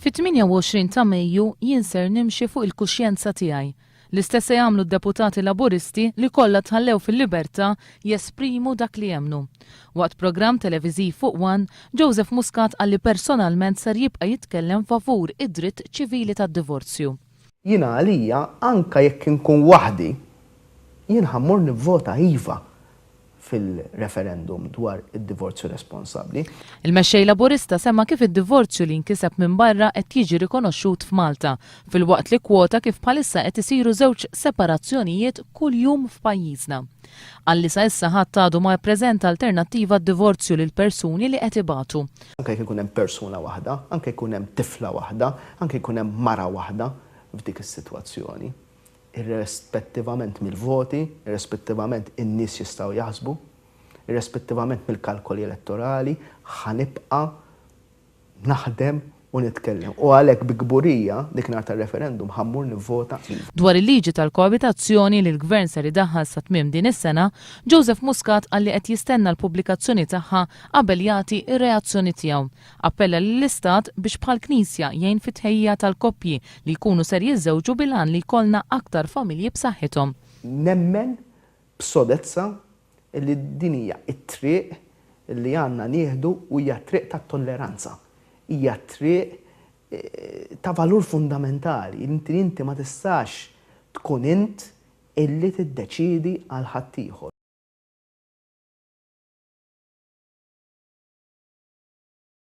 Fit-28 ta' Mejju jien ser nimxi fuq il-kuxjenza tiegħi. L-istess se jagħmlu d-deputati Laburisti li kollha tħallew fil-libertà jesprimu dak li jemmnu. Waqt programm televiżiv fuq One, Joseph Muscat qal li personalment ser jibqa' jitkellem favur id-dritt ċivili tad-divorzju. Jiena għalija anke jekk inkun waħdi, jien ħa mmur nivvota iva fil-referendum dwar id-divorzju responsabbli. Il-Mexxej Laburista semma kif id-divorzju li jinkiseb minn barra qed jiġi rikonoxxut f'Malta, filwaqt li kwota kif bħalissa qed isiru żewġ separazzjonijiet kuljum f'pajjiżna. Qal li sa issa ħadd għadu ma ppreżenta alternattiva għad-divorzju lil persuni li qed ibatu. Anke jekk ikun hemm persuna waħda, anke jkun hemm tifla waħda, anke jkun hemm mara waħda f'dik is-sitwazzjoni. irrespettivament mill-voti, irrespettivament in-nies x'jistgħu jaħsbu, irrespettivament mill-kalkoli elettorali, ħa nibqa' naħdem u nitkellem. U għalhekk bi kburija dik nhar tar-referendum ħa mmur nivvota iva. Dwar il-liġi tal-koabitazzjoni li l-Gvern ser idaħħal sa tmiem din is-sena, Joseph Muscat qal li qed jistenna l-pubblikazzjoni tagħha qabel jagħti r-reazzjoni tiegħu. Appella lill-Istat biex bħall-Knisja jgħin fit-tħejjija tal-koppji li jkunu ser jiżżewġu bil-għan li jkollna aktar familji b'saħħithom. Nemmen b'sodezza li din hija t-triq li għandna nieħdu u hija t-triq tat-tolleranza. Hija t-triq ta' valur fundamentali. Inti ma tistax tkun int illi tiddeċiedi għal ħaddieħor.